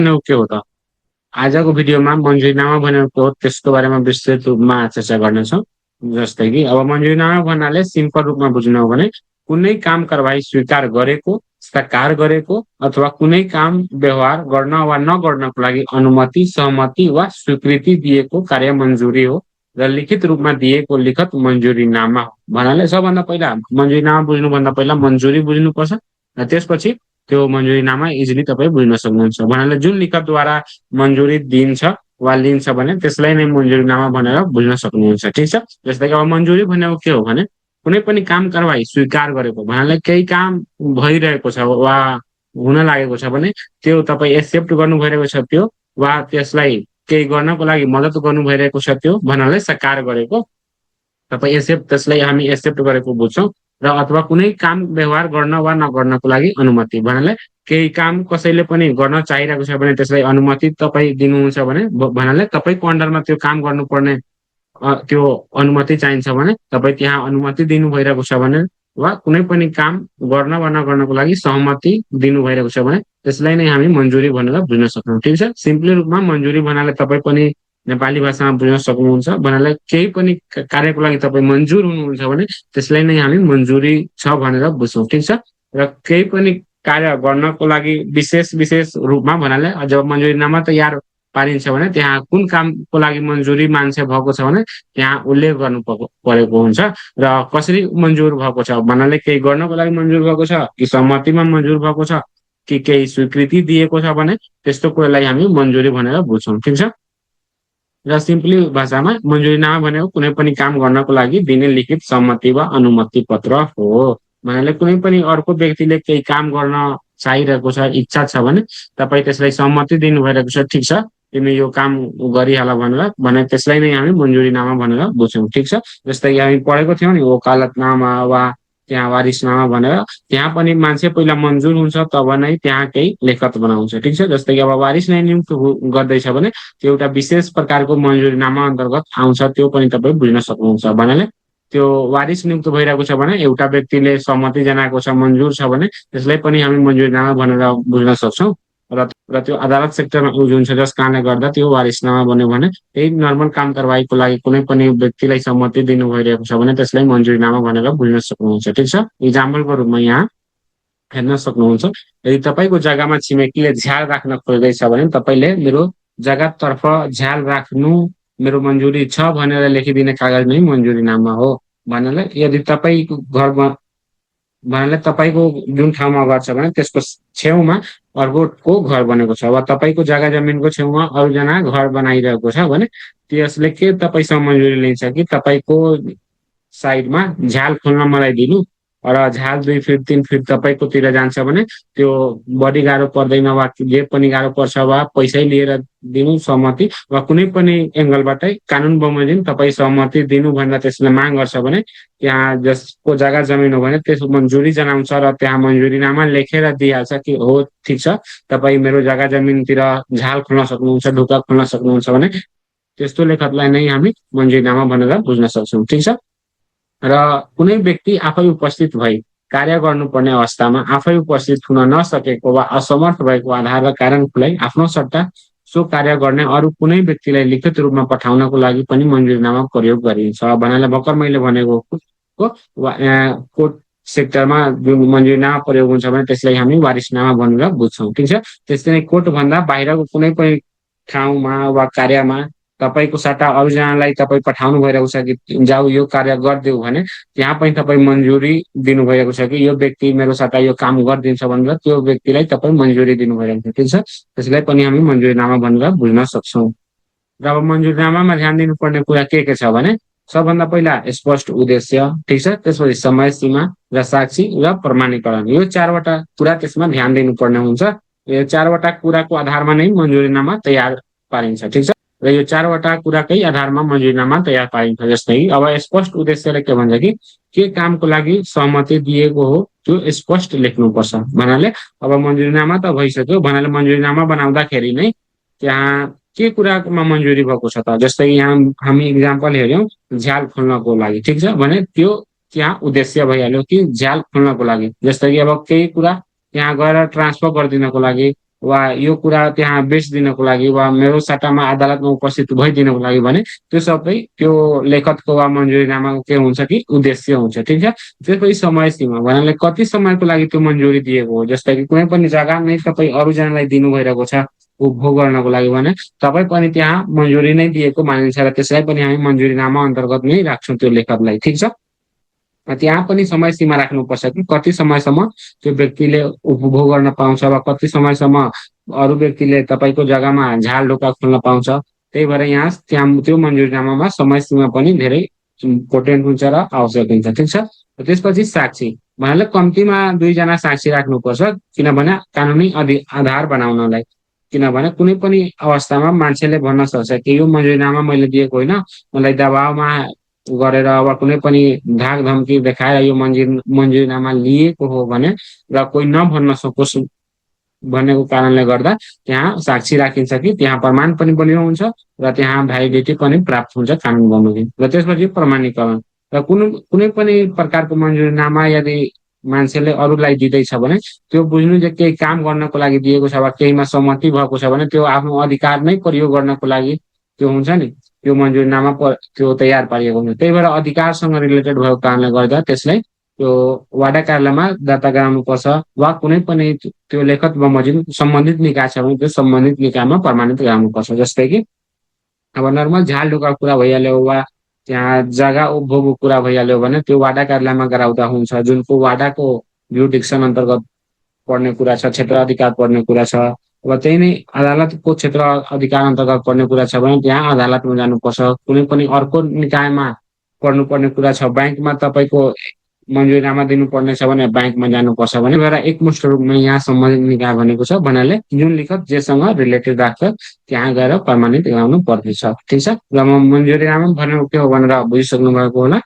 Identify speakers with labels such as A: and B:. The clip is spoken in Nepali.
A: के हो त आजको भिडियोमा मन्जुरीनामा भनेको हो त्यसको बारेमा विस्तृत रूपमा चर्चा गर्नेछौँ। जस्तै कि अब मन्जुरीनामा भन्नाले सिम्पल रूपमा बुझ्नु हो भने कुनै काम कारबाही स्वीकार गरेको, साकार गरेको अथवा कुनै काम व्यवहार गर्न वा नगर्नको लागि अनुमति, सहमति वा स्वीकृति दिएको कार्य मन्जुरी हो र लिखित रूपमा दिएको लिखत मन्जुरीनामा हो। भन्नाले सबभन्दा पहिला मन्जुरीनामा बुझ्नुभन्दा पहिला मन्जुरी बुझ्नुपर्छ र त्यसपछि त्यो मन्जुरीनामा इजिली तपाईँ बुझ्न सक्नुहुन्छ। भन्नाले जुन लिखतद्वारा मन्जुरी दिन्छ वा लिन्छ भने त्यसलाई नै मन्जुरीनामा भनेर बुझ्न सक्नुहुन्छ। ठिक छ। जस्तै कि अब मन्जुरी भनेको के हो भने कुनै पनि काम कारबाही स्वीकार गरेको भन्नाले केही काम भइरहेको छ वा हुन लागेको छ भने त्यो तपाईँ एक्सेप्ट गर्नु भइरहेको छ त्यो वा त्यसलाई केही गर्नको लागि मद्दत गर्नु भइरहेको छ त्यो भन्नाले साकार गरेको तपाईँ एक्सेप्ट त्यसलाई हामी एक्सेप्ट गरेको बुझ्छौँ र अथवा कुनै काम व्यवहार गर्न वा नगर्नको लागि अनुमति भन्नाले केही काम कसैले पनि गर्न चाहिरहेको छ भने त्यसलाई अनुमति तपाईँ दिनुहुन्छ भने भन्नाले तपाईँको अन्डरमा त्यो काम गर्नुपर्ने त्यो अनुमति चाहिन्छ भने तपाईँ त्यहाँ अनुमति दिनु भइरहेको छ भने वा कुनै पनि काम गर्न वा नगर्नको लागि सहमति दिनु भइरहेको छ भने त्यसलाई नै हामी मन्जुरी भनेर बुझ्न सक्छौँ। ठिक छ। सिम्पली रूपमा मन्जुरी भन्नाले तपाईँ पनि नेपाली भाषामा बुझ्न सक्नुहुन्छ। भन्नाले केही पनि कार्यको लागि तपाईँ मन्जुर हुनुहुन्छ भने त्यसलाई नै हामी मन्जुरी छ भनेर बुझ्छौँ। ठिक छ। र केही पनि कार्य गर्नको लागि विशेष विशेष रूपमा भन्नाले जब मन्जुरीनामा तयार पारिन्छ भने त्यहाँ कुन कामको लागि मन्जुरी मान्छे भएको छ भने त्यहाँ उल्लेख गर्नु परेको हुन्छ र कसरी मन्जुर भएको छ भन्नाले केही गर्नको लागि मन्जुर भएको छ कि सहमतिमा मन्जुर भएको छ कि केही स्वीकृति दिएको छ भने त्यस्तो कुरालाई हामी मन्जुरी भनेर बुझ्छौँ। ठिक छ। र सिम्पली भाषामा मन्जुरीनामा भनेको कुनै पनि काम गर्नको लागि दिने लिखित सहमति वा अनुमति पत्र हो। भन्नाले कुनै पनि अर्को व्यक्तिले केही काम गर्न चाहिरहेको छ, इच्छा छ भने तपाईँ त्यसलाई सहमति दिनु भइरहेको छ, ठिक छ तिमी यो काम गरिहाल भनेर भने त्यसलाई नै हामी मन्जुरीनामा भनेर बुझ्छौँ। ठिक छ। जस्तै हामी पढेको थियौँ नि वकालतनामा वा त्यहाँ वारिसनामा भनेर त्यहाँ पनि मान्छे पहिला मन्जुर हुन्छ तब नै त्यहाँ केही लेखत बनाउँछ। ठिक छ। जस्तै कि अब वारिस नै नियुक्त गर्दैछ भने त्यो एउटा विशेष प्रकारको मन्जुरीनामा अन्तर्गत आउँछ त्यो पनि तपाईँ बुझ्न सक्नुहुन्छ। भन्नाले त्यो वारिस नियुक्त भइरहेको छ भने एउटा व्यक्तिले सहमति जनाएको छ, मन्जुर छ भने त्यसलाई पनि हामी मन्जुरीनामा भनेर बुझ्न सक्छौँ। र त्यो अदालत सेक्टरमा युज हुन्छ जस कारणले गर्दा त्यो वारिसनामा बन्यो भने त्यही नर्मल काम कारबाहीको लागि कुनै पनि व्यक्तिलाई सहमति दिनु भइरहेको छ भने त्यसलाई मन्जुरीनामा भनेर बुझ्न सक्नुहुन्छ। ठिक छ। इक्जाम्पलको रूपमा यहाँ हेर्न सक्नुहुन्छ। यदि तपाईँको जग्गामा छिमेकीले झ्याल राख्न खोज्दैछ भने तपाईँले मेरो जग्गातर्फ झ्याल राख्नु मेरो मन्जुरी छ भनेर लेखिदिने कागज नै मन्जुरीनामा हो। भन्नाले यदि तपाईँको घरमा भन्नाले तपाईँको जुन ठाउँमा घर छ भने त्यसको छेउमा अर्कोको घर बनेको छ वा तपाईँको जग्गा जमिनको छेउमा अरूजना घर बनाइरहेको छ भने त्यसले के तपाईँसँग मन्जुरी लिन्छ कि तपाईँको साइडमा झ्याल खोल्न मलाई दिनु र झ्याल 2 फिट 3 फिट तपाईँकोतिर जान्छ भने त्यो बढी गाह्रो पर्दैन वा जे पनि गाह्रो पर्छ वा पैसै लिएर दिनु सहमति वा कुनै पनि एङ्गलबाटै कानुन बमोजिम तपाईँ सहमति दिनु भनेर त्यसले माग गर्छ भने त्यहाँ जसको जग्गा जमिन हो भने त्यसको मन्जुरी जनाउँछ र त्यहाँ मन्जुरीनामा लेखेर दिइहाल्छ कि हो ठिक छ तपाईँ मेरो जग्गा जमिनतिर झ्याल खोल्न सक्नुहुन्छ, ढुक्का खोल्न सक्नुहुन्छ भने त्यस्तो लेखतलाई नै हामी मन्जुरीनामा भनेर बुझ्न सक्छौँ। ठिक छ। र कुनै व्यक्ति आफै उपस्थित भई कार्य गर्नुपर्ने अवस्थामा आफै उपस्थित हुन नसकेको वा असमर्थ भएको आधार र कारणलाई आफ्नो सट्टा सो कार्य गर्ने अरू कुनै व्यक्तिलाई लिखित रूपमा पठाउनको लागि पनि मन्जुरीनामा प्रयोग गरिन्छ। भन्नाले भर्खर मैले भनेको कोर्ट सेक्टरमा जुन मन्जुरीनामा प्रयोग हुन्छ भने त्यसलाई हामी वारिसनामा भनेर बुझ्छौँ। ठिक छ। त्यस्तै नै कोर्टभन्दा बाहिरको कुनै पनि ठाउँमा वा कार्यमा तपाईँको सट्टा अरूजनालाई तपाईँ पठाउनु भइरहेको छ कि जाऊ यो कार्य गरिदेऊ भने त्यहाँ पनि तपाईँ मन्जुरी दिनुभएको छ कि यो व्यक्ति मेरो सट्टा यो काम गरिदिन्छ भनेर त्यो व्यक्तिलाई तपाईँ मन्जुरी दिनु भइरहेको छ। ठिक छ। त्यसलाई पनि हामी मन्जुरीनामा भनेर बुझ्न सक्छौँ। र अब मन्जुरीनामामा ध्यान दिनुपर्ने कुरा के छ भने सबभन्दा पहिला स्पष्ट उद्देश्य, ठिक छ, त्यसपछि समय सीमा र साक्षी र प्रमाणीकरण यो 4वटा कुरा त्यसमा ध्यान दिनुपर्ने हुन्छ। यो 4वटा कुराको आधारमा नै मन्जुरीनामा तयार पारिन्छ। ठिक छ। र यो 4वटा कुराकै आधारमा मन्जुरीनामा तयार पारिन्छ। जस्तै अब स्पष्ट उद्देश्यले के भन्छ कि के कामको लागि सहमति दिएको हो त्यो स्पष्ट लेख्नुपर्छ। भन्नाले अब मन्जुरीनामा त भइसक्यो भन्नाले मन्जुरीनामा बनाउँदाखेरि नै त्यहाँ के कुरामा मन्जुरी भएको छ त जस्तै यहाँ हामी इक्जाम्पल हेऱ्यौँ झ्याल खोल्नको लागि। ठिक छ। भने त्यो त्यहाँ उद्देश्य भइहाल्यो कि झ्याल खोल्नको लागि। जस्तै कि अब केही कुरा त्यहाँ गएर ट्रान्सफर गरिदिनको लागि वा यो कुरा त्यहाँ बेचिदिनको लागि वा मेरो सट्टामा अदालतमा उपस्थित भइदिनको लागि भने त्यो सबै त्यो लेखतको वा मन्जुरीनामाको के हुन्छ कि उद्देश्य हुन्छ, ठिक छ? त्यसपछि समय सीमा भन्नाले कति समयको लागि त्यो मन्जुरी दिएको हो, जस्तै कि कुनै पनि जग्गा नै तपाईँ अरूजनालाई दिनु भइरहेको छ उपभोग गर्नको लागि भने तपाईँ पनि त्यहाँ मन्जुरी नै दिएको मानिन्छ र त्यसलाई पनि हामी मन्जुरीनामा अन्तर्गत नै राख्छौँ त्यो लेखतलाई, ठिक छ? त्यहाँ पनि समय सीमा राख्नुपर्छ कि कति समयसम्म त्यो व्यक्तिले उपभोग गर्न पाउँछ वा कति समयसम्म अरू व्यक्तिले तपाईँको जग्गामा झाल ढोका खोल्न पाउँछ। त्यही भएर यहाँ त्यहाँ त्यो मन्जुरीनामामा समय सीमा पनि धेरै इम्पोर्टेन्ट हुन्छ र आवश्यक हुन्छ, ठिक छ? त्यसपछि साक्षी भन्नाले कम्तीमा 2 जना साक्षी राख्नुपर्छ, किनभने कानुनी आधार बनाउनलाई। किनभने कुनै पनि अवस्थामा मान्छेले भन्न सक्छ कि यो मन्जुरीनामा मैले दिएको होइन, मलाई दबावमा गरेर वा कुनै पनि धाक धम्की देखाएर यो मन्जुरीनामा लिएको हो भने र कोही नभन्न सकोस् भनेको कारणले गर्दा त्यहाँ साक्षी राखिन्छ कि त्यहाँ प्रमाण पनि बलियो हुन्छ र त्यहाँ भ्यालिडिटी पनि प्राप्त हुन्छ कानुन बमोजिम। र त्यसपछि प्रमाणीकरण र कुनै पनि प्रकारको मन्जुरीनामा यदि मान्छेले अरूलाई दिँदैछ भने त्यो बुझ्नु जे केही काम गर्नको लागि दिएको छ वा केहीमा सहमति भएको छ भने त्यो आफ्नो अधिकार नै प्रयोग गर्नको लागि त्यो हुन्छ नि त्यो मन्जुरीनामा त्यो तयार पारिएको हुन्छ। त्यही भएर अधिकारसँग रिलेटेड भएको कारणले गर्दा त्यसलाई त्यो वाडा कार्यालयमा दर्ता गराउनुपर्छ वा कुनै पनि त्यो लेखत बमोजिम सम्बन्धित निकाय छ भने त्यो सम्बन्धित निकायमा प्रमाणित गराउनुपर्छ। जस्तै कि अब नर्मल झाल ढोकाको कुरा भइहाल्यो वा त्यहाँ जग्गा उपभोगको कुरा भइहाल्यो भने त्यो वाडा कार्यालयमा गराउँदा हुन्छ, जुनको वाडाको जुरिडिक्सन अन्तर्गत पर्ने कुरा छ, क्षेत्र अधिकार पर्ने कुरा छ। अब त्यही नै अदालतको क्षेत्र अधिकार अन्तर्गत पर्ने कुरा छ भने त्यहाँ अदालतमा जानुपर्छ। कुनै पनि अर्को निकायमा पर्नुपर्ने कुरा छ, ब्याङ्कमा तपाईँको मन्जुरीनामा दिनुपर्ने छ भने ब्याङ्कमा जानुपर्छ भने भएर एकमुष्ट रूपमा यहाँ सम्बन्धित निकाय भनेको छ भन्नाले जुन लेखत जेसँग रिलेटेड राख्छ त्यहाँ गएर प्रमाणित गराउनु पर्नेछ, ठिक छ? र म मन्जुरीनामा भनेको के हो भनेर बुझिसक्नु भएको होला।